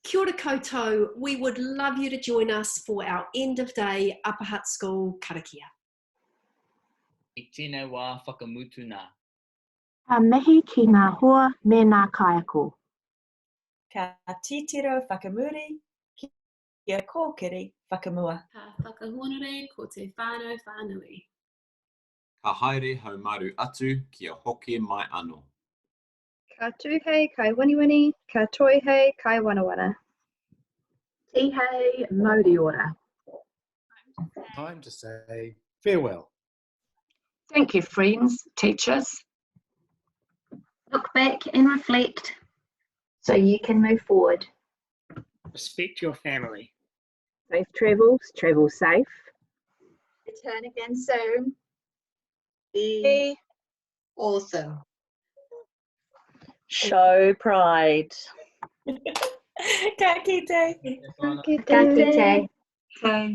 Kia ora koutou, we would love you to join us for our end of day Upper Hutt School karakia. I tēnei wā whakamutu nā. Ka mihi ki ngā hoa me ngā kaiako. Ka titiro whakamuri, kia kōkiri whakamua. Ka whakahōnore ko te whānau whānui. Ka haere haumaru atu kia hoki mai ano. Ka tū hei kai winiwini, ka toi hei kai wanawana. Tihei mauri ora. Time to say farewell. Thank you, friends, teachers. Look back and reflect so you can move forward. Respect your family. Safe travels, travel safe. Return again soon. Be awesome. Show pride. Ka kite. Ka kite. Ka kite. Ka.